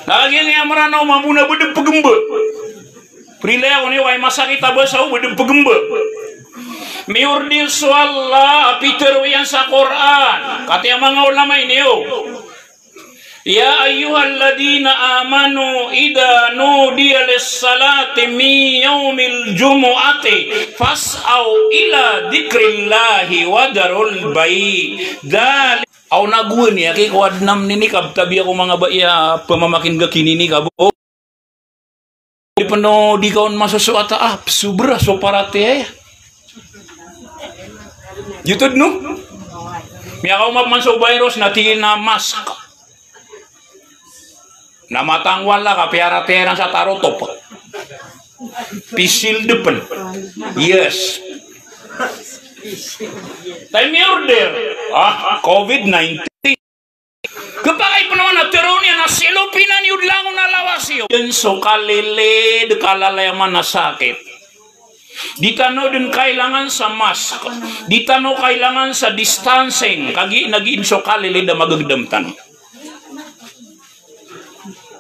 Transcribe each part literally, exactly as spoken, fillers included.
Na kagiya niyan a Mranaw mambo na ba dn pgmba. Prilaya ko niyo kay masakit a basa o ba dn pgmba. Miyorder so Allah a pitharo iyan sa Qur'an. Katii a manga ulama iniyo, "Ya ayyuhalladhina amanu idha nudiya lis-salati min yawmil jumu'ati fas'aw ila dhikrillahi wa dharul bay'." Dhali-, aw na gowani aki ko adn a mininikab, tabiya ko manga bai a pmamakin'g a kininikab. Di pn o di ka on masosoat a, ah, sobra so paratiyaya. Giyoto dn o. Miyakaoma pman so virus na tig iyan a mask. Na matangwala ka, piyaratiyaya iran sa tarotop. Pisil dpn. Yes. Tayo miyorder. Ah, covid nineteen. Khapakay pn on a tharoon iyan a silopinan iyo dn langon a lawas iyo. Dn so kalilid, kalalayaman a sakit. Di tano dn kailangan sa mask. Di tano kailangan sa distancing. Kagiya na giya dn so kalilid a magagdam tano.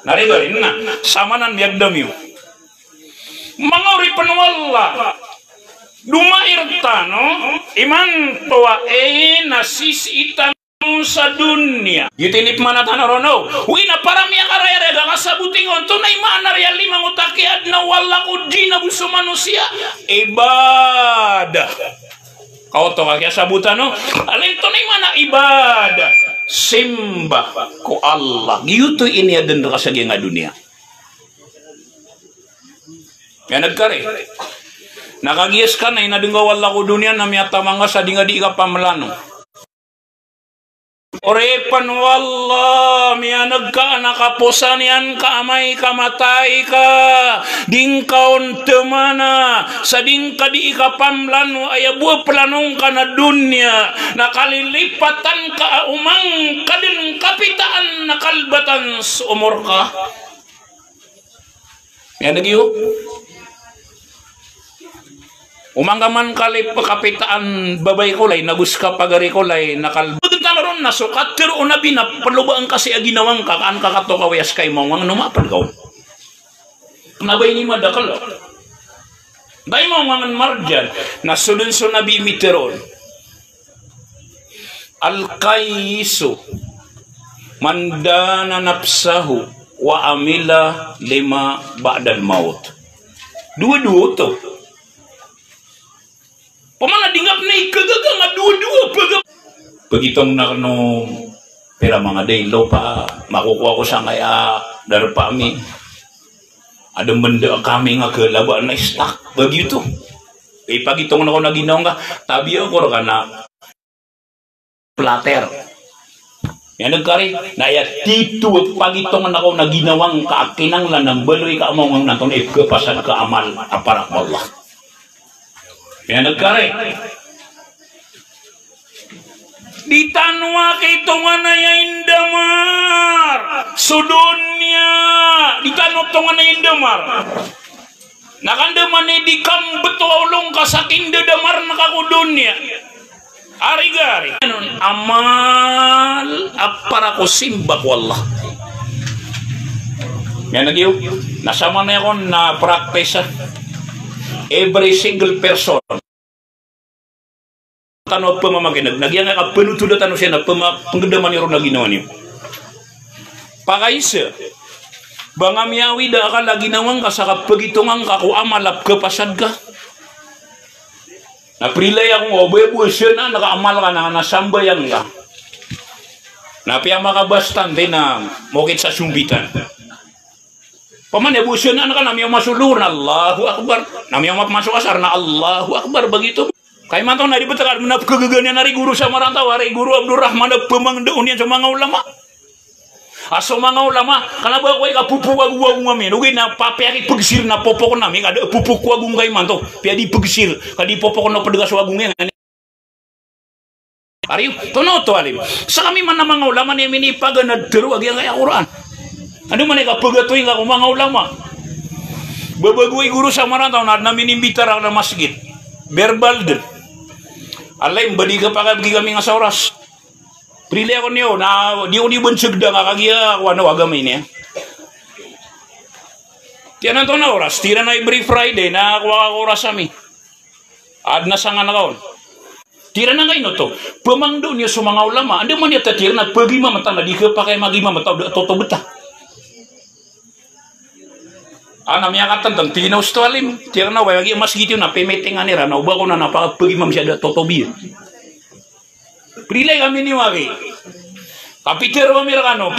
Na rigarin na, samanan miyagdam iyo. Manga oripn o Allah. Domair tano, imanto a, eh, na sisii tano sa doniya. Giyoto i inipmaana tano ron o. Ogaid na para miyakarayarayag a kasaboti ngka on, antonaa i maana iyan a lima ngka o takiya adn a wala ko dina bo so manosiya. Ibadah. Kaoto ka kiyasabotan o. Ala antonaa i maana ibadah. Simba ko Allah. Giyoto i iniyadn rka sa giyangkai a doniya. Miyan'g ka ri. Na kagiya ska na inadn ka o Allah ko doniya na miyataman ka sa di ngka di kapamlano. Oripn o Allah, miyan'g ka na kaposan iyan ka amay ka matay ka, di ngka on tmana, sa di ngka di kapamlano, aya bo a plano ngka na doniya, na kalilipatan ka a omangka dn kapitaan na kalbatan so omor ka. Miyan'g iyo. Omangka man kalip kapitaan babay ko lay, nago ska pagari ko lay, na kal-, bgn tano ron na so katharo o Nabi na ploba ngka sii a ginawa ngka, ka an ka katokawi a ska i maongangn o mapd ka on. Na ba ini madakl. Ba i maongangn marjan, na so dn so Nabi mitharo on. Al-kayyisu man dana nafsahu wa amila lima ba'dal maut. Dowa-dowa oto. Pman a di ngka pn i khagaga nga dowa-dowa, pag-, pagitong na kano pira manga dai lopa, makokowa ko sangkaya darpa ami. Adn bnda kami nga khalaba na istak, ba giyoto. Ipagitong na ko na ginawa ngka, tabiya ko rka na platter. Miyan'g ka ri, na aya tito a pagitong na ko na ginawa ngka a kinanglan a mbaloy ka a maongangn antonaa i pkhapasad ka a amal a para ko Allah. Miyan'g ka ri. Di tano a kitongan aya indamar so doniya. Di tano tongan aya indamar. Na kanda man i di kambto a olo ngka sa kindadamar ngka ko doniya. Ari gari. Anon amal a para ko simba ko Allah. Miyan'g iyo. Na samanaya kon na practice a. Every single person. Tano a pmamakin'g, na giyangkai a kapanotoda tano siya na pma-, pnggdaman iyo ron a ginawa niyo. Pakaisa, ba nga miyawida akal a ginawa ngka sa kapagitonga ngka ko amal a pkhapasad ka. Na prilaya ko nga o ba bo a siya na, na ka amal ka na, na sambayang ka. Na piyamakabastan, di na mokit sa sumbitan. Pamana bo a siya na, na ka na miyaoma so lohor na Allahu Akbar. Na miyaoma pman so asar na Allahu Akbar, ba giyoto. Ka imanto na di btad ka na pkhagaga niyan ari Guru Samarantau, ari Guru Abdul Rahman a pmangndao niyan so manga ulama. A so manga ulama, kna ba ko i kapopok ago ago ngka ami. Ogaid na papiya ki pgsir na popok na ami, ka da popok ko ago ngka imanto. Piya di pgsir, ka di popok na pd ka so ago ngka. Ari, tono oto alim. Sa kami man a manga ulama na minipaganad tero a giyangkai a Qur'an. Anda man i kapagatoy ngka ko manga ulama. Ba bago i Guru Samarantau na adn a minimbitar a masgit. Verbal dn. Alay, ba di kapakabgi kami nga sa oras. Prilaya ko niyo, na di ko di bnsgda nga kagiya ko ano, agama ini, eh. Tig iyan antonaa oras? Tig iran a every Friday na kowa ka oras ami. Adn a sangan ka on. Tig iran a angkaino oto? Pamangndao niyo so manga ulama. Andamanaya ta tig iran a pagimam ta na di khapakay a magimam ta o da a totobta. A na miyakatantang, tig iyan a osto alim. Tig iran a oway, kagiya masgit iyo na pemitingan iran na o ba ko na pagimam sa da a totobi. Prilai kami niyo aki. Kapitharo ami rkano.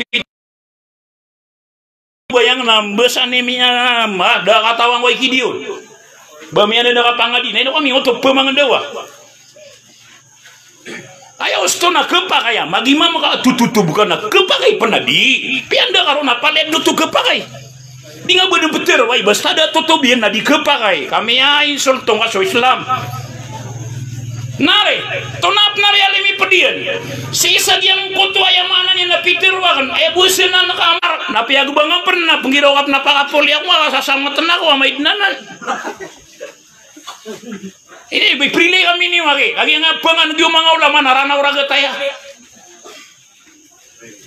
Bayang na mbasa niyo miyamama, da a katawan ko i kidiyon. Ba miyanadn a kapangadi, na ino kami oto pamangndao. Aya osto na khapakay a magimam ka, tototob ka na khapakay pn a di. Piyanda ka ron a palaya oto khapakay. Di nga ba dn ptharo, oway, basta da a totob iyan na di khapakay. Ka miyainsulto ngka so Islam. Na ri, tonaa pn a ri alim i pd iyan. Sii sa giyangkoto aya maana niyan na pitharo akn, aya bo sii na nakaamar, na piyagbangan pn na pnggiraw ka pn a pakapolya ko, makasasamatn ako a maid anan. Ini, prilai kami niyo aki. Kagiya nga pangan giyo manga ulama na Ranaw ragat aya.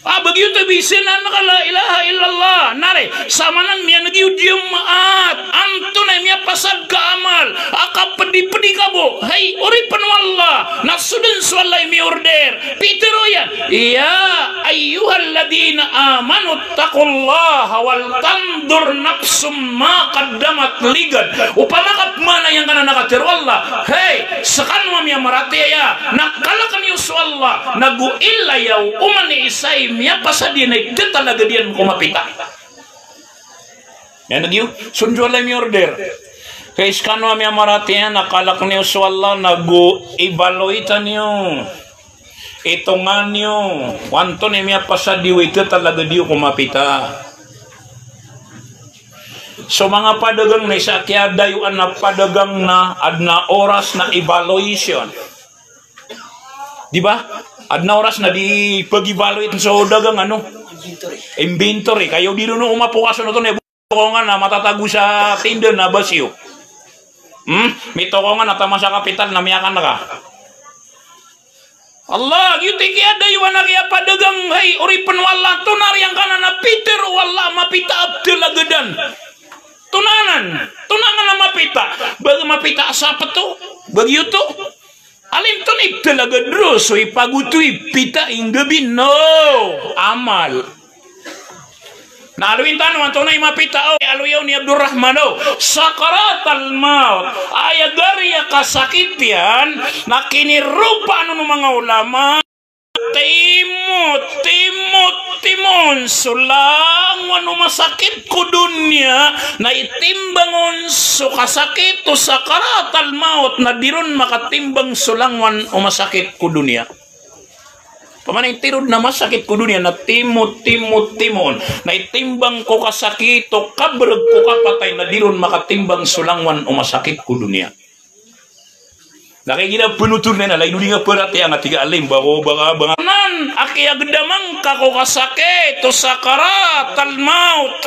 A, ba giyoto i ba sii na naka la ilaha illallah. Na ri, samanan miyaneg iyo jemaat. Antonaa i miyapasad ka amal a kapedipedi ka bo? Hay oripn o Allah, na so dn so Allah i miorder. Pitharo iyan, "Ya ayyuhalladhina amanu ittaqullaha wal tanzur nafsum ma qaddamat ligad." Opama ka pman a giyangkanan a katharo o Allah, hay, skano a miyamaratiyaya, na kalkn iyo so Allah, na go ilayaw oman i isa i miyapasad iyan a itetalagad iyan ko mapita. Miyaneg iyo, so dn so Allah i miorder. Hay skano a miyamaratiyaya, na kalkn iyo so Allah, na go evaluate-an iyo, itongan iyo o antonaa i miyapasad iyo a itetalagad iyo ko mapita. So manga padagang na isa a kiyadayoan a padagang na adn a oras na evaluation. Di ba? Adn a oras na di pag-evaluate so dagang, ano? Inventory. Inventory. Ka iyo di ron o mapokas on oto na tokongan a matatago sa tinda na bas iyo. Hmm? Mitokongan a taman sa kapital na miyakan ka. Allah, giyoto i kiyadayoan a kiyapadagang, hay oripn o Allah, antonaa ri angkanan a pitharo o Allah a mapita a pthalagadan. Antonaa anan, antonaa anan a mapita, ba mapita a sapto, ba giyoto. Alim, antonaa i pthalagad ron, so ipagoto i pita inggabi, no, amal. Na aloyin tano antonaa i mapita, o, aloya on i Abdurrahman, o, sakaratal maut. Aya gari a kasakit iyan, na kiniropaan on o manga ulama, timo, timo, timoon so langowan o masakit ko doniya, na itimbang on so kasakit o sakaratal maut, na di ron makatimbang so langowan o masakit ko doniya. Pamana intiro dn a masakit ko doniya na timo, timo, timoon. Na itimbang ko kasakit o kabrg ko kapatay na di ron makatimbang so langowan o masakit ko doniya. Na kagiya pnothol iyan a lagid o di nga paratiyaya nga tig a alim, ba ko, ba ka, ba nga. Nan a kiyagdama ngka ko kasakit o sakaratal maut.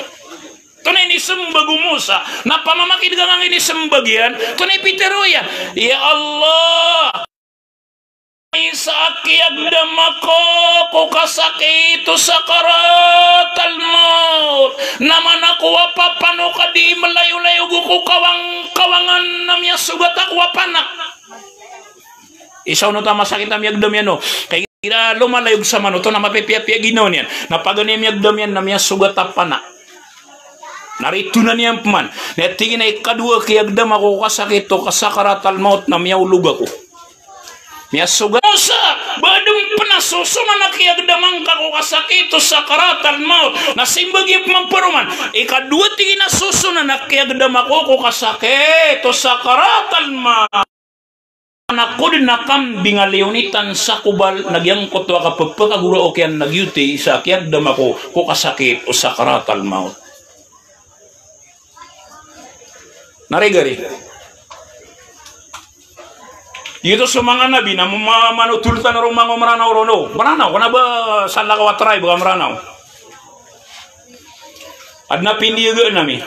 Antonaa i inismbag o Musa? Na pamamakid ka nga inismbag iyan. Antonaa i pitharo iyan? Ya Allah, isa a kiyagdam ako ko kasakit o sakaratal maut. Na mana ko a papanok a di mlayolayog ko kawang-kawangan na miyasogat ako a panak. Isa on oto a masakit a miyagdam iyan o. Kagiya lomalayog sa manoto na mapipiyapiya ginawa niyan. Na paganay a miyagdam iyan na miyasogat a panak. Na rito na niyan pman. Na tig iyan a ikadowa a kiyagdam ako ko kasakit o sakaratal maut na miyaolog ako. Miyasogat. Musa, ba adn pn a sosonan a kiyagdama ngka ko kasakit o sakaratal maut. Na simbag iyan pman paroman. Ikadowa, tig iyan, a sosonan a kiyagdam ako ko kasakit o sakaratal maut. Na ako dn a kambing a liyonitan sa kobal, na giyangkoto a kapphakagoraok iyan na giyoto i isa a kiyagdam ako ko kasakit o sakaratal maut. Na ri gari. Giyoto so manga nabi na ma-, manothol tano ron manga Mranaw ron o. Mranaw, kna ba salakaw a tribe ka Mranaw. Adn a pindiyagaan ami.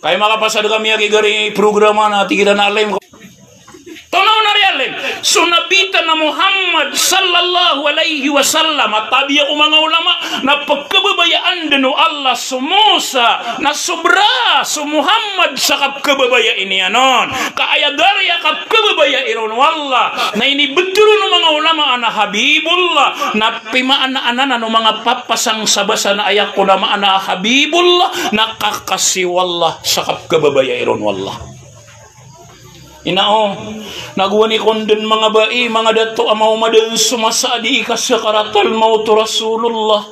Kay makapasad kami aki gari programa na tig iran a alim. Tonaw na ri alim. So Nabi tano a Muhammad sallallahu alaihi wasallam, a tabiya ko manga ulama, na pkhababayaan dn o Allah so Musa, na sobra so Muhammad sa kapkhababayai niyan on. Ka aya gari a kapkhababayai ron o Allah, na inibtho ron o manga ulama a na Habibullah, na pimaanaan o manga papasang sa basa na aya ko na maana a Habibullah, na kakasi o Allah sa kapkhababayai ron o Allah. Ino, na gowani kon dn manga bai, manga dato a maoma dn so masa a dii kasakaratal mawt o Rasulullah.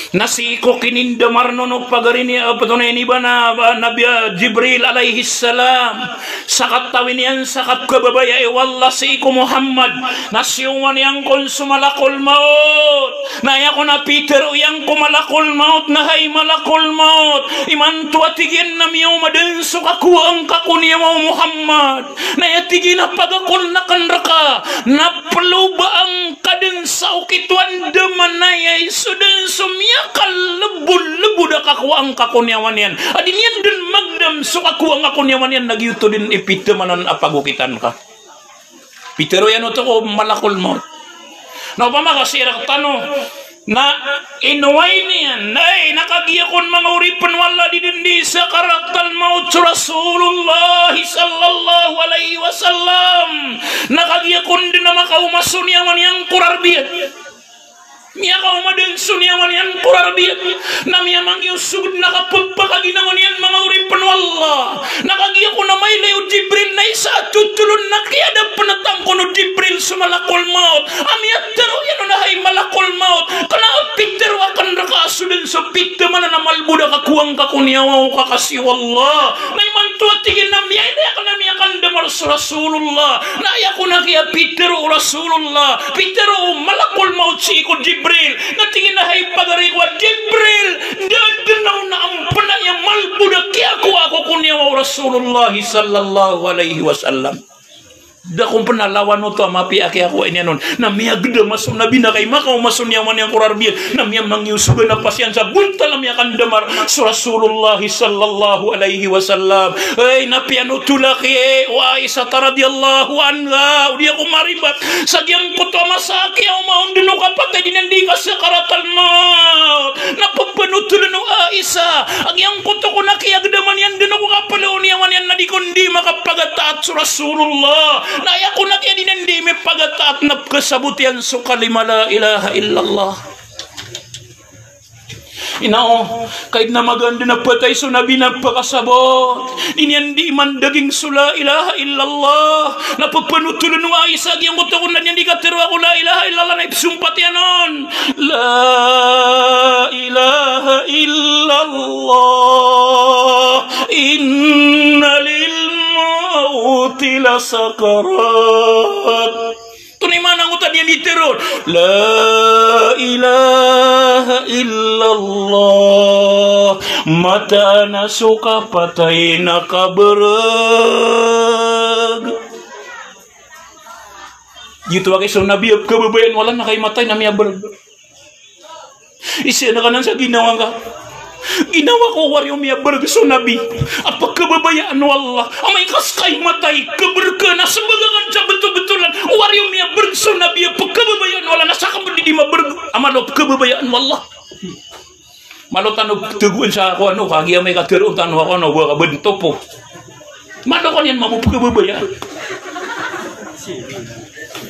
Na sii ko kinindamar on o pagari niyan, a, patonay niyan ba na, ba, Nabi, a, Jibril alayhis salam. Sa katawi niyan sa kapkhababayai o Allah sii ko Muhammad. Na siyowan iyan kon so Malakul Mawt. Na aya kon a pitharo iyan ko Malakul Mawt na, hay Malakul Mawt, imanto a tig iyan na miyaoma dn so kakowaa ngka ko niyawa o Muhammad. Na aya tig iyan a pagakoln akn rka na ploba angka dn sa okit o andamanaya i so dn so miyakalbolbod a kakowaa ngka ko niyawa niyan. A di niyan dn magdam so kakowaa ngka ko niyawa niyan na giyoto dn i pithamanan a pagokitan ka. Pitharo iyan oto ko Malakul Mawt. Na opama ka sii rktano na inoway niyan, ay, na kagiya kon manga oripn o Allah a di dn dii sakaratal mawt so Rasulullah sallallahu alaihi wasallam, na kagiya kon dn a makaoma so niyawa niyan ko rarb iyan. Miyakaoma dn so niyawa niyan ko rarb iyan, na miyamangiyosog dn a kapphaginawa niyan manga oripn o Allah. Na kagiya kon a mailay o Jibril na isa a totolon na kiyadapn a tangkon o Jibril so Malakul Mawt a miyatharo iyan on a, hay Malakul Mawt, kna a pitharo akn rka so dn so pithamanan a malbod a kakowaa ngka ko niyawa o kakasi o Allah. Na imanto a tig iyan na miyailay akn a miyakandamar so Rasulullah. Na aya kon a kiyapitharo o Rasulullah, pitharo o Malakul Mawt sii ko Jibril, na tig iyan a, hay pagari ko a Jibril, da dn a on a mpna i a malbod a kiyakowaa ko ko niyawa o Rasulullah sallallahu alaihi wasallam. Da kon pn a lawan oto a mapiya a kiyakowaa niyan on. Na miyagdam a so Nabi na kay makaoma so niyawa niyan ko rarb iyan, na miyamangiyosog a na pasiyan sa bontal a miyakandamar so Rasulullah sallallahu alaihi wasallam. Ay, na piyanothol aki o Aisha radhiyallahu anha, o di ako maribat, sa giyangkoto a masa a kiyaoma on dn o kapatay, di niyan dii kasakaratal mawt. Na pphanothol o Aisha a giyangkoto kon a kiyagdaman iyan dn o kapala o niyawa niyan na di kon dii makapagataat so Rasulullah. Na aya kon a kiya di niyan dii mipagataat na pkhasabot iyan so kalima la ilaha illallah. Ino, kaid na magaan dn a patay so Nabi na pkhasabot. Di niyan dii mandaging so la ilaha illallah. Na pphanothol o Aisha a giyangkoto kon na di niyan dii katharoa ko la ilaha illallah na ipsompat iyan on. La ilaha illallah, inna lil mawti la sakarat. Tonaa i maana angkoto a di niyan dii tharoon, la ilaha illallah, mataan a so kapatay na kabrg. Giyoto a kay so Nabi a pkhababayaan o Allah na kay matay na miyabrg. Isa na kanan sa ginawa ngka. Ginawa ko wari o miyabrg so Nabi a pkhababayaan o Allah. Amay ka ska i matay, kabrg ka na smbag akn sa btobtolan. Wari o miyabrg so Nabi a pkhababayaan o Allah na sakn pn dii mabrg a malo a pkhababayaan o Allah. Malo tano pthagoan sa ako ano, kagiya amay ka tharoon tano ako ano, ba ka bntopo. Malo kon iyan mambo pkhababayaan.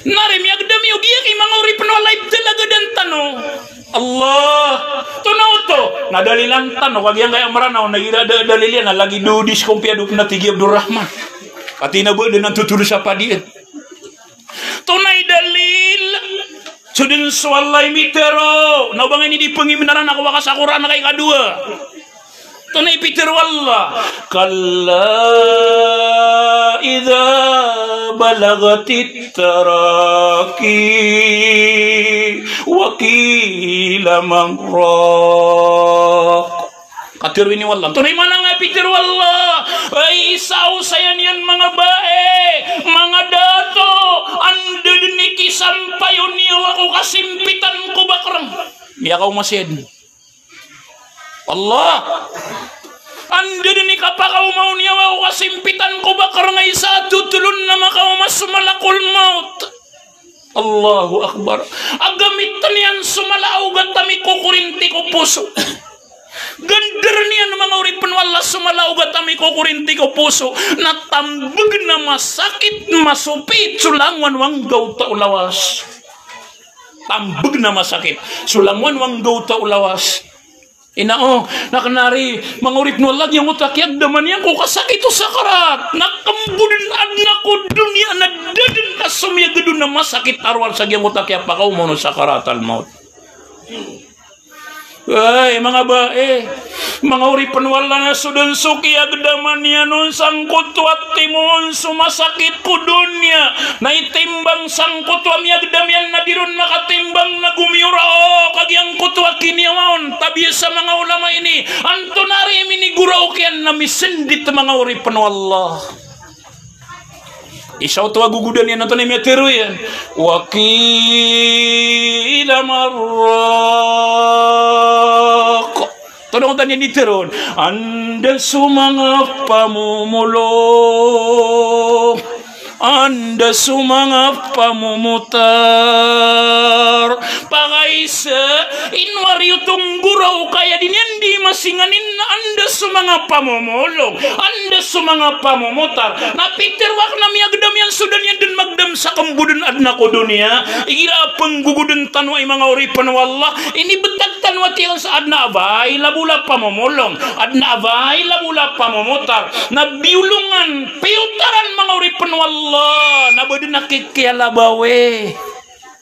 Na ri miyagdam iyo giyangkai manga oripn o Allah i pthalagadan tano. Allah. Tonaw oto. Na dalilan tano. Kagiya ngkaya Mranaw na igira da-, dalil iyan na lagid o di skompiya dn pn a tig i Abdul Rahman. Katii na ba dn a totol sa padiyan. Tonaa i dalil. So dn so Allah i mitharo. Na o ba ngka ini di pngimnaran a kowa ka sa Qur'an a kaikadowa. Tonaa i pitharo o Allah? Kalla idha balaghatit taraqi wa qila man raq. Katharo ini o Allah. Tonaa i maana angkai a pitharo o Allah? Ay, isa o saya niyan manga bae, manga dato, anda dn i kisampay o niyawa ko kasimpitan ko bakrng. Miyakaoma siya dn. Allah. Anda dn i kapakaoma on iyan, ako kasimpitan ko bakr nga isa a totolon na makaoma so malakul maut. Allahu Akbar. A gamitn iyan so mala a ogat a mikokorinti ko poso. Gandrn iyan, manga oripn o Allah, so mala a ogat a mikokorinti ko poso. Na tambg na masakit, masopiit so langowan o anggawta o lawas. Tambg na masakit so langowan o anggawta o lawas. Ino, na kna ari, manga oripn o Allah, giyangkoto a kiyagdaman iyan ko kasakit o sakarat. Na kmbodn adn a ko doniya na da dn a somiyagd on a masakit a rowar sa giyangkoto a kiyapakaoma on o sakaratal maut. Ay, manga bae, manga oripn o Allah, na so dn so kiyagdaman iyan on sangkoto a timoon so masakit ko doniya. Na itimbang sangkoto a miyagdam iyan na di ron makatimbang na gomiyoraok a giyangkoto a kiniyawa on. Tabiya sa manga ulama ini, antonaa ari i minigoraok iyan na misndit, manga oripn o Allah. Isa oto a gogodan iyan, antonaa i miyatharo iyan? Wa qila man raq. Tonaa oto i niyan di tharoon? Anda so manga pamomolong, anda so manga pamomotar. Pakaisa, ino ari oto nggoraok a aya di niyan di masinganin na anda so manga pamomolong, anda so manga pamomotar. Na pitharo akn a miyagdam iyan so da niyan dn magdam sa kmbodn adn a ko doniya. Igira a pnggogodn tano ay, manga oripn o Allah, inibtad tano a tiyan sa adn a available a pamomolong, adn a available a pamomotar. Na biyolongan, piyotaran, manga oripn o Allah, na ba dn a kikiyalabawi.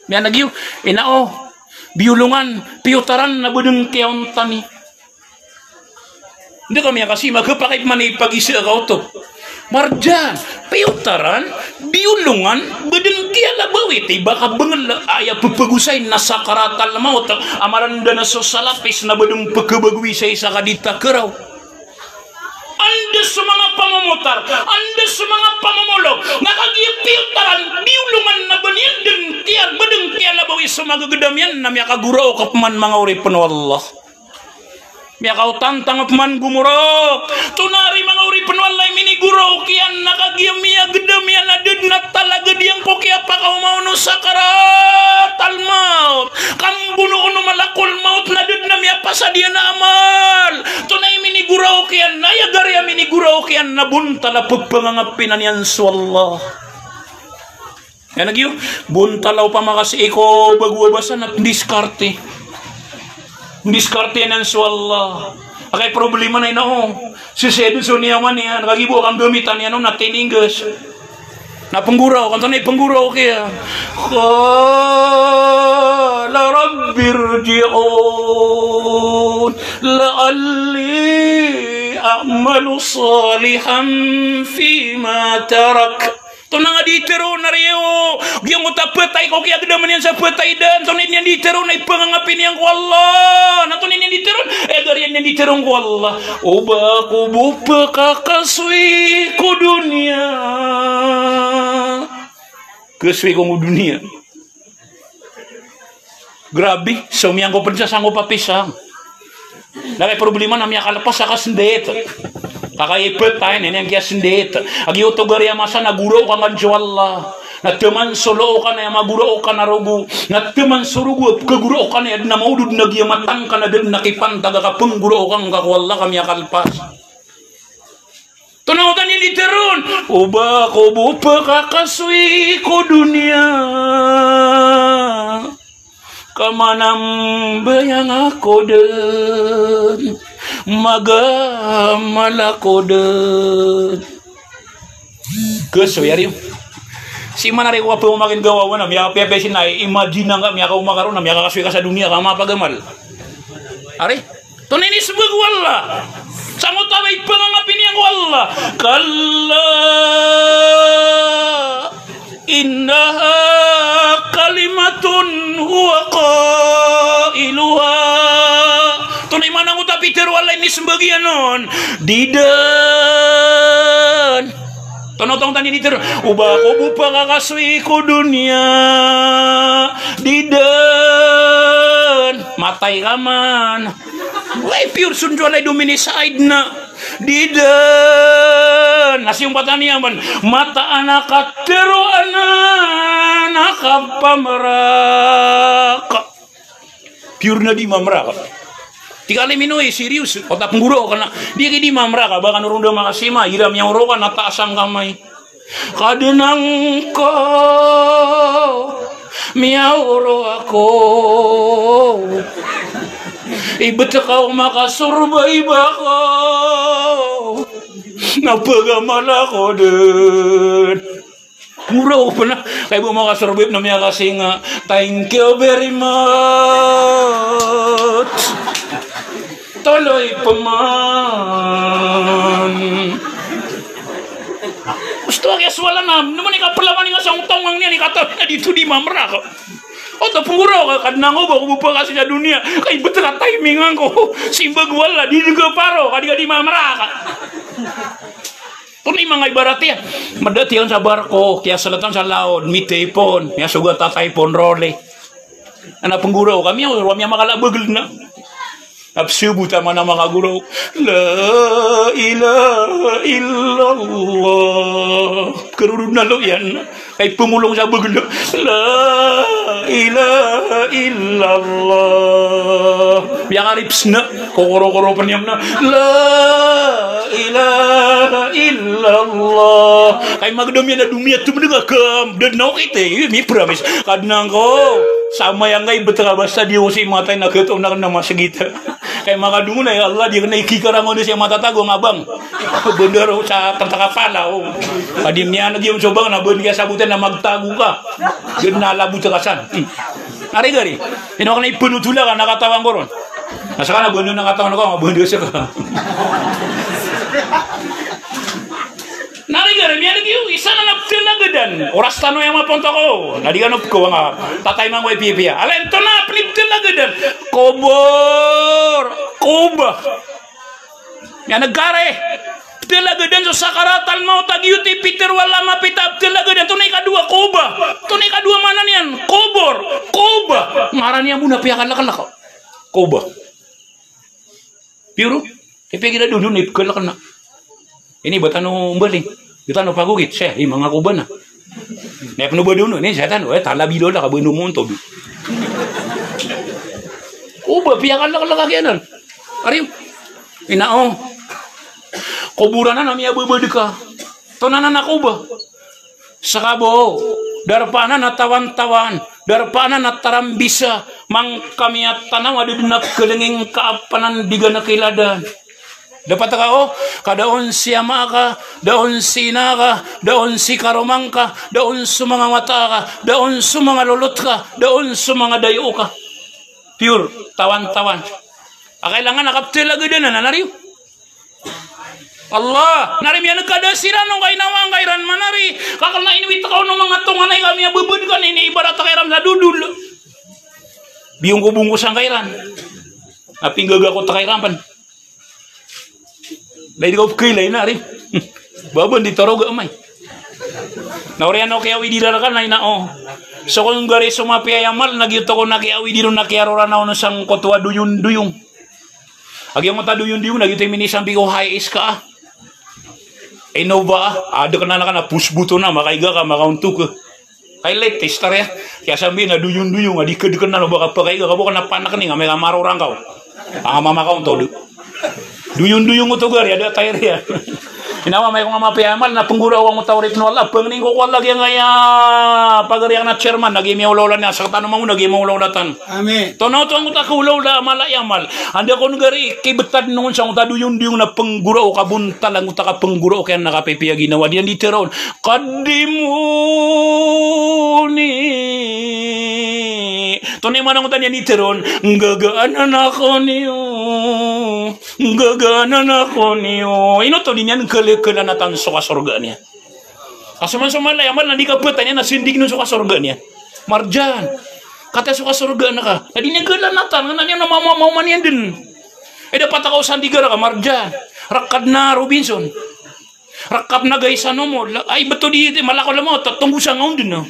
Miyaneg iyo, ino, biyolongan, piyotaran, na ba dn kiyaontani. Anda ka miyakasima, khapakay pman i pagisa ka oto. Marjan, piyotaran, biyolongan, ba dn kiyalabawi, tiba ka bngl, aya pphagosay na sakaratal maut, a maranda na so salapis na ba dn pkhabagowi sa isa ka di takaraw. Anda so manga pamomotar, anda so manga pamomolong, na kagiya piyotaran, biyolongan na ba niyan dn kiya, ba dn kiyalabawi so magagdam iyan na miyakagoraok pman, manga oripn o Allah. Miyakaotantang pman gomoraok. Tonaa ari, manga oripn o Allah, i minigoraok iyan na kagiya miyagdam iyan a da dn a talagad iyan ko kiyapakaoma on o sakaratal maut. Kambonoon o malakul maut na da dn a miyapasad iyan a amal. Tonaa i minigoraok iyan? Na aya gari a minigoraok iyan na bontal a pphangangapina niyan so Allah. Aya na giyo, bontal a opama ka sii ko bago a basa na ndiskarte. Ndiskarte anan so Allah. Akay problema na ino, o. Sised so niyaman iyan, kagiya bo kangamitan iyan, o, na tininggas. Na pnggoraok, antonaa i pnggoraok iyan? Qala rabbirji'un la'alli a'malu salihan fima tarak. Tonaa nga di tharoon ari, o, giyangkoto a phatay ko kiyagdaman iyan sa phatay dn, antonaa i niyan di tharoon? Ay pangangapin iyan ko Allah. Na antonaa i niyan di tharoon? Ay gari iyan di tharoon ko Allah, o ba ako bo pkhakasoy ko doniya. Kasoy ko doniya. Grabe, so miyangkopn sa sangkopa pisang. Na kay problema na miyakalpas sa kasndit. Ka kay ipet tayo, na iniyan kiyasndit. Agiyoto gari a masa na goraokan ka so Allah. Na taman so lookan a aya magoraokan a rogo. Na taman so rogo a kagoraokan a aya dn a maodod na giya matangka na da dn a kipantag a kapnggoraokan ka ko Allah ka miyakalpas. Tonaa oto niyan di tharoon? O ba ako bo pkhakasoy ko doniya. Ka manambayang ako dn, magamal ako dn. Kasoy ari. Sii man ari ko kapamakin'ga wawan a miyakapiyapiya sii na imagine angka miyakaoma ka ron a miyakakasoy ka sa doniya ka mapagamal. Ari? Tonaa i inismbag o Allah? Sangkoto a ba i pangangapin iyan ko Allah. Kalla innaha kalimatun huwa qailuha. Tonaa i maana angkoto a pitharo o Allah a inismbag iyan on? Di dn. Tonaa oto niyan di tharoon? O ba ako bo pkhakasoy ko doniya. Di dn. Matay ka man. Way pure so Allah i domini sa aid na. Di dn, na siyompatan iyan man, mataan a katharo anan a kapamrak. Pure na di mamrak. Tig ka lay mino i serious, o ta pnggoraok ka na. Di ki di mamrak, ba kano ron da makasima, iram iyan oro ka na taas angka amay. Kadnan ko, miyaoro ako. Ibt ka o makasorbay ba ko. Na pagamal ako dn. Mura o pn a, kay bo makasorbay na miyakasinga. Thank you very much. Toloy pman. Gusto a kiyaswala na, naman ika palawan nga sa ongtong ang niyan, ika tawag na dito di mamrak. O, ta pnggoraok ka, Kadnan ko, ba ko bo pkasi sa doniya. Kay ibt ka timing angko. Simbag o Allah, di dn ka paro, ka di ka di mamrak. Tonaa i manga ibarat iyan. Madaat iyan sa barko, kiyasltan sa laod, mitipon, miyasogat a typhoon, Rolly. Ana pnggoraok ka, miyaw, miyamakala a bagl na. Na psbot a mana makagoraok. La ilaha illallah. Karorod na lo iyan. Kay pmolong sa bagl. La ilaha illallah. Miyakarips na. Kokorokoro pn iyan na. La ilaha illallah. Kay magdam iyan a domiya tmdg a kam. Dad na okit e. Iyan i promise. Kadnan ko. Samay angkay ibt ka basta di ko si matay na kto na kna masgit. Kay makadongon a, ya Allah, di kna ikikarangon sa matatago nga bang. Bndaro sa tantaka pala, o. Ka di miyaneg iyan so bang na bn kiyasabotan na magtago ka. Gd na labot ka san. Hmm. Ari gari. Ino kna ipnotol ka na katawan ko ron. Na ska na bn na katawan ko, nga bn ska. Na ari gari, miyaneg iyo, isa na pthalagadan. Oras tano iyan mapontok o. Na di kano pkowang a. Tatay mango ipipiya. Alay, antonaa pn i pthalagadan? Kobor. Koba. Miyaneg ka ari. Pthalagadan so sakaratal mawt a giyoto i pitharo o Allah a mapita a pthalagadan. Antonaa i kadowa? Koba. Antonaa i kadowa maana niyan? Kobor. Koba. Ngaran iyan bo na piyakalklk. Koba. Piyoro, kay piyagiya dodon i pkhalk na. Ini ba tano mbaling, ba tano pagogit, siya, i manga koba na. Na pn o ba doon, ini siya tano, e, tala bilo la, ka ba ino montod. Koba, piyakalklk a kiyanan. Ari, ina o. Koboran anan a miyababad ka. Antonaa anan a koba? Ska bo, darpa anan a tawantawan, darpa anan a tarambisa, mangkamiyatanawad dn a pkhalnging ka a pnandigan a kiladan. Dapat ka o, ka da on si ama ka, da on si ina ka, da on si karoma ngka, da on so manga wata ka, da on so manga lolot ka, da on so manga dayo ka. Pure, tawantawan. A kailangan a kapthalagadan anan, ari o. Allah, na ari miyaneg ka da siran o ngka inawa ngka iran man ari. Ka kna inowit ka on o manga tonganay ka miyababad ka na iniibarat ka iran sa dodol. Biyongkobongkosan ka iran. Na pinggagakot ka iran pn. Lagid o pkhailay na ari. Ba bn di toroga amay. Na oriyan o kiyawidi rka na ina o. So kon gari so mapiya i amal na giyoto kon a kiyawidi ron na kiyarora na on sangkoto a doyondoyong. A giyangkoto a doyondoyong na giyoto i minisambi ko high-S ka a. Innova a, adn ka na, na ka na pusboto na, makaiga ka, makaontok ka. Kay latest a riya. Kiyasambi na doyondoyong a di kdkn na, o ba ka pakaiga ka bo ka na panak ni nga, amay ka marora ngka o. A, mamakaontod. Doyondoyong oto gari, a da tayr iyan. Inawa amay ko nga mapiya i amal na pnggoraoka ngkoto a oripn o Allah, pangnin ko ko Allah giyangkaya pagari akn a chairman, na giya miyaolaola niyan, sktano mango na giya maolaola tano. Amin. Tono oto angkoto a kaolaola a mala i amal. Anda kon gari kibtad non sangkoto a doyondoyong na pnggoraok a bontal angkoto a kapnggoraok iyan na kapipiya ginawa. Di niyan di tharoon. Qaddimuni. Antonaa i maana angkoto a niyan di tharoon? Nggagaan anan ako niyo. Nggagaan anan ako niyo. Ino oto di niyan khalkhalanatan so kasorgaan iyan. Ka so man so mala i amal na di kapatay niyan na sindig non so kasorgaan iyan. Marjan. Kataya so kasorgaan ka. Na di niyan khalanatan, na niyan na mama-, mama niyan dn. E, dapat ka o sandiga rka, Marjan. Rk ka dn a Robinson. Rk ka pn a Gaysan Omod. La-, ay, bto di, di, malakaw lamaw, tatonggo sa ngaon dn, no?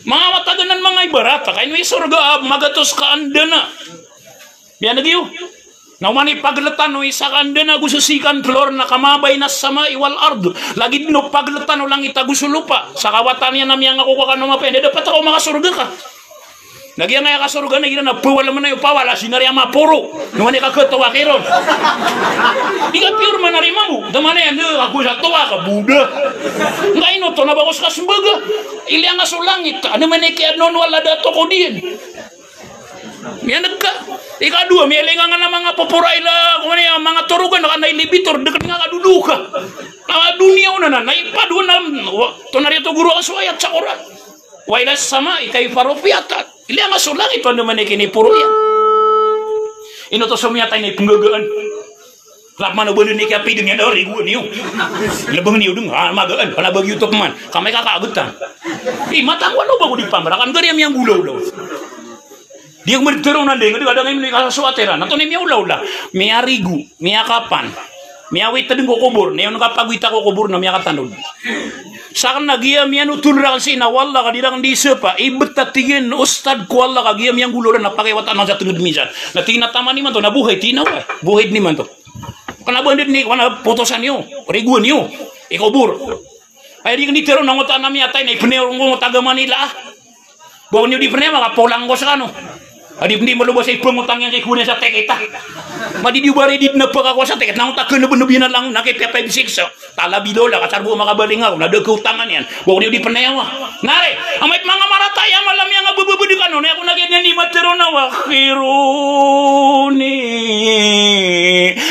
Manga wata dn anan manga ibarat, ka ino i sorga, a, magatos ka anda na. Miyaneg iyo. Na oman i pagltan o isa ka anda na go so second floor na kama bayna samai wal ard. Lagid o pagltan o langit ago so lopa. Sa kawatan iyan a miyangako ka kano mapiya, anda dapat ako makasorga ka. Na giyangkaya kasorga na igira na pawal man ayo pawal a sinari a maporo. Na oman i kakatowa kiron. Di ka piyor manarima bo. Da man iyan, da, ako sa towa ka, Buda. Nga ino to na bagos ka sembaga. Ilaya nga so langit. Ano man i kiyadnono Allah da to ko diyan. Miyaneg ka. Ikadowa, miyalinga nga na manga popora ila, ko man iyan, manga torogan, ka na ilibitor, deked nga kadodo ka. Na doniya onan, na ipadowa na, wa, to na riyato goro a so ayat sa Quran. Wa ila samai kaifa rufiat. Ilaya nga so langit, o anda man i kiniporo iyan. Ino to so miyatay na ipenggagaan. Lap man o balen i kiyapideng iyan, o, rigoan iyo. Lebeng niyo deng, a, magaan, kena bagi oto peman. Kamay ka kaagetan. Di, matanggol o ba ko di pambarakan, gari a miyanggolawlaw. Di ako medetero na deng, di kadang ino i kasosoat iran. Antonaa i miyawlawla, miyarigo, miyakapan, miyawit deng ko kobor, na iyan kapagwita ko kobor na miyakatanod. Saken na giya miyanotol raken sii na wallah ka di raken di isapa, ibet a tig iyan ustad ko Allah ka giya miyanggolawla na pakaiwatan sa tenged minsan. Na tig iyan a taman imanto, na bohay, tig iyan a oway. Bohay den imanto. Kena ba anda den i, kena potosan iyo, rigoan iyo, i kobor. Aya di ken di tero na ngotan a miyatay na ipenewa ron ko ngotan a agama nila a. Ba ko niyo di penewa, kapolang ko sekano. A di pen di maloba sa ipengotang iyan sa igoan iyan sa tekit a. Ma di di o ba ri di den a pekakowa sa tekit, na ngotan a kenebenebiyan a langon, na kepiyapay bisik sa. Talabi lola, kasar bo makabaling ako, na da keotangan iyan. Ba ko niyo di penewa. Na ri, amay manga marata, aya malam iyan a bebebed kano, na aya ko na giya niyan di matero na wa akhiruni.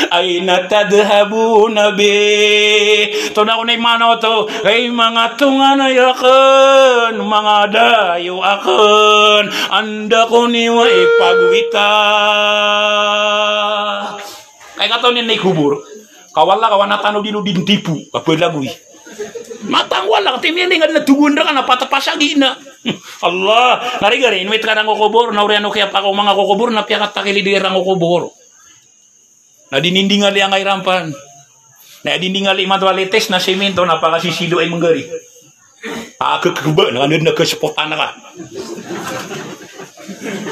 Aina tadhhabuna bi? Tonaa ko na imana oto, hay manga tonganay aken, manga dayo aken, anda ko niyo ipagwita? Kay katawan iyan na i kobor. Ka wallah ka wana tano di ro di ntipo, ka balagoy. Matang wallah, ka timiyan di nga di na togon reka na patapasagi na. Allah, na ri gari, inwit ka rang ko kobor, na oriyan o kiyapakaoma nga ko kobor, na piyakatakili di rang ko kobor. Na dinindingali angkay rampan. Na dinindingali imanto a litis na siminto na pakasisido ay menggari. Pakakeba na kanded na kasepotan ka.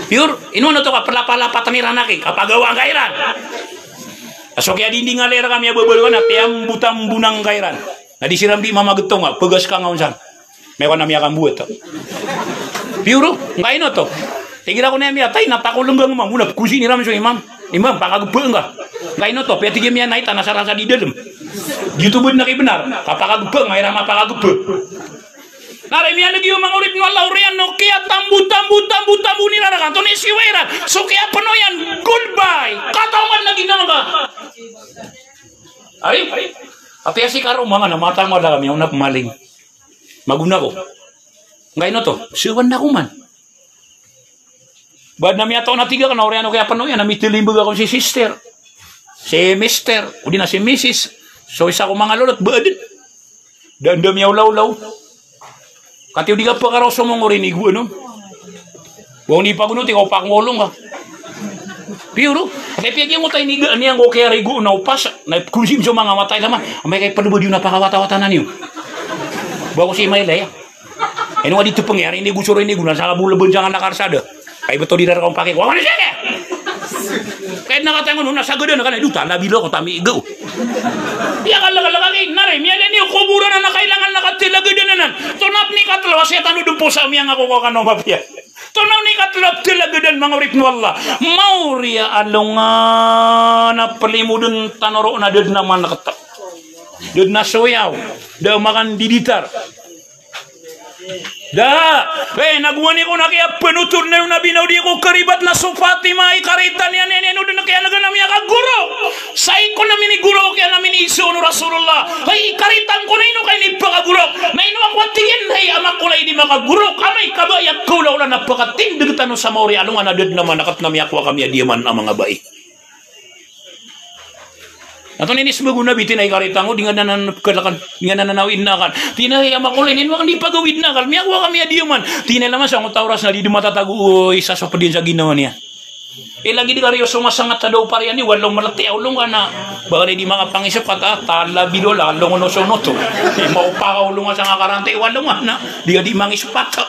Pure, ino na to ka pelapalapatan iran aki, kapagawa angkay ran. A so kiyadindingali reka miyababaloan na piyambotambo angkay ran. Na di siran di mamagetong a, pegas ka nga onsan. Miyako na miyakambuwat. Piyoro, ngkaino to. Tig iran ko na miyatay na takolenggang mambo na pekosin iran so imam. Imam, pakagepeng ka. Ngkaino to, piya tig iyan miyanaita na sarasa di dalem. Di oto bed na kibenar, ka pakagepeng, nga iran mapakagepeng. Na ri miyaneg iyo manga oripen o Allah, oriyan o kiyatambo, tambo, tambo, tambo iran reka, antonaa i siyowa iran. So kiyapeno iyan, goodbye. Kataw man na ginawa ka. Ari, apiya si karoma nga na matang wala kami, ako na pemaling. Magona ko. Ngkaino to, sewan ako man. Ba aden a miyataw na tig aken a oriyan o kiyapeno iyan na mitelimbeg ako si sister, si mister, odi na si misis. So isa ko manga lolot, ba aden. Da, da miyawlawlaw. Katiyo di ka pekaraw so mongori ni go anon. Ba oni pagonoti ka o pakngolong ka. Piyoro. Kay piya giya ngoto a iniga niyan ko kiyarigo na opas. Na ipkonsim so manga matay laman. Amay kay palobad iyo na pakawatawatanan iyo. Ba ko si mailay a. Ino nga di tepeng iyan, inigo so inigo na sa kabolaban sa nga na karsada. Kay beto di raraka on pake ko. Awan siya kaya. Kay na katangon na sagadan ka na, do talabi lo ko tami igo. Iya ka laka-laka kay na ri, miyada niyo koboran na kailangan na katilagadan anan. Tonaa pen i katelo a setan o dempo sa miyangako ka kano mapiya. Tonaa pen i katelo a tilagadan manga oripen o Allah. Maori a alongan a pelimoden tano ro na da den a maneket. Da den a soyaw. Da a makandiditar. Da, eh, nagowani ko na kiyapenotor na iyo Nabi na o di ko karibat na so Fatima, i karitan iyan, iyan, iyan, o den a kiyanega na miyakagorok. Sa iko na minigorok iyan a miniiso o Rasulullah. Ay, i karitan ko na ino ka inipakagorok. Na ino ako a tig iyan, hay, ama ko lay di makagorok. Amay ka ba iya kaolaola na pakatindeg tano sa maori a alongan a da den a maneket na miyakowa kami a diyaman a manga bai. Antonaa i inisembag o Nabi, tig iyan a i karitan ko, di nga anan pekalakan, di nga anan awidn akal. Tig iyan a, hay ama ko lay, ino aken di pagawidn akal, miyakowa kami a diyaman. Tig iyan a, laman sa ngoto a oras na di den matatago o isa so ped iyan sa ginawa niyan. Eh, lagid ka riyo so masangat sa daw pariyan iyo, walo malati a olongan na. Baka di makapangisap ka ta, tala bidola, longon o sonoto. Eh, maopa ka olongan sa ngakaranti, walo nga na. Di ka di mangisap ka.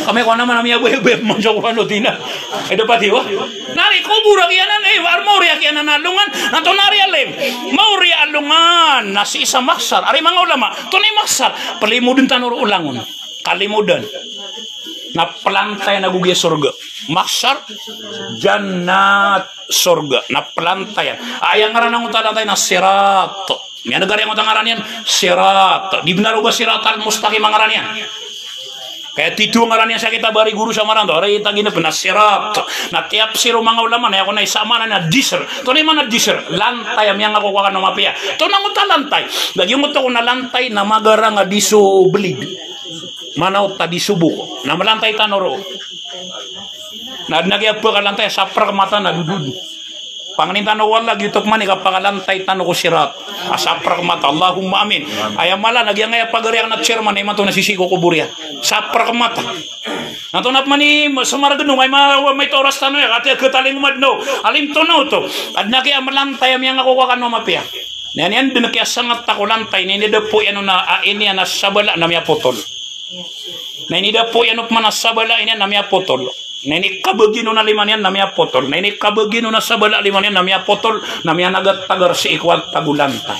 Kami ko naman, ami abo, abo, mansa ko ano, di na. Eh, dapat iyo, ah. Nari, kobor a kiyanan, eh, war maori a kiyanan a longan. Na to nari alim. Maori a longan. Na sii sa mahsar. Ari manga ulama. To na i mahsar. Palimodan tano ro o langon. Kalimodan. Na palantayan ago giya sorga. Mahsar, jannat, sorga. Na palantayan. Aya ngaran angkoto a lantay na sirat. Miyaneg ari angkoto a ngaran iyan, sirat. Di bnar o ba siratal mustaqim a ngaran iyan. Kaya tito a ngaran iyan sa kitab a ari goro sa Maranto, ari taginep na sirat. Na tiyapsir o manga ulama na aya ko na isa a maana na jisr. Antonaa i maana jisr? Lantay a miyangako ko akal o mapiya. Antonaa angkoto a lantay? Lagid angkoto ko na lantay na magarang a di so belid. Manaw ta di so bok. Na malantay tano roo. Na adn a giya pkalantay a saprak mata na dodod. Pangnin tano o Allah, giyoto pman i kapakalantay tano ko sirat a saprak mata. Allahumma amin. Aya mala na giyangkaya pagari akn a chairman, imanto na sisii ko kobor iyan. Saprak mata. Na antonaa pman i somargn o, ay ma-, maito a oras tano aya, katii a khatalingoma dn o. Alim to na oto. Adn a giya malantay a miyangako ko akal o mapiya. Na iniyan dn kiyasangat ta ko lantay, na inidapo iyan on a, a, iniyan a sabala na miyapotol. Na inidapo iyan on pman a sabala iniyan na miyapotol. Na inikabagi on a lima niyan na miyapotol. Na inikabagi on a sabala a lima niyan na miyapotol. Na miyanagatagar sii ko altag o lantay.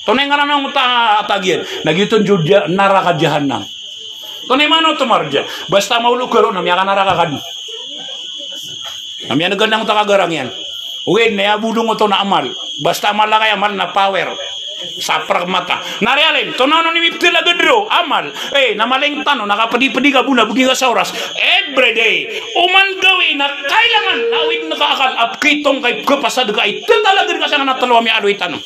Antonaa i ngaran angkoto a altag iyan? Na giyoto on so ja-, naraka jahannam. Antonaa i maana oto marja? Basta maolog ka roo na miyakanaraka ka dn. Na miyaneg ka dn angkoto a kagarang iyan. Ogaid na aya bolong oto na amal. Basta amal a kay amal na power. Saprak mata. Na ari alim, antonaa onon i miptlag a dn roo? Amal. Eh, na maling tano, na kapdipdi ka bo na bgi ka sa oras. Every day. Oman gawii na kailangan na awid ngka akal a pkitong ka i pkhapasad ka i tatalag ngka sangkanan a tlo a miyaaloy tano.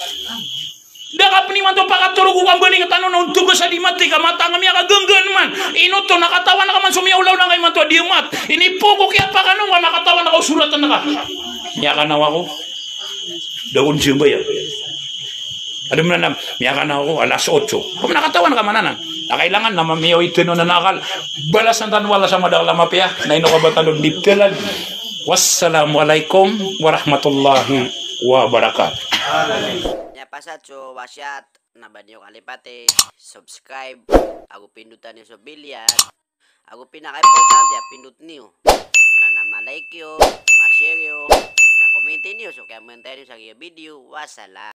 Da ka pn imanto pakatorog o kambaling tano na ontog ka sa di mati ka matang a miyakaganggaan man. Ino oto na katawan ka man so miyaolaola ngka imanto a di mat. Inipoko kiyapakano ngka na katawan ka o sorat ngka. Miyakanaw ako. Da kon sambayang. Adn man anan, miyakanaw ako, alas otso. Pman na katawan ka man anan. Na kailangan na miyaoy tano na akal. Balasan tano o Allah sa madakl a mapiya. Na ino ka ba tano di ptlag. Wassalamu alaikum warahmatullahi wabarakatuh. Miyapasad so wasiyat na ba niyo kalipati, subscribe, ago pindotan niyo so bell iyan, ago pinakaimportante a pindot niyo na, na ma-like iyo, ma-share iyo, na komenti niyo so kiyamantaya niyo sa giya video. Wassalam.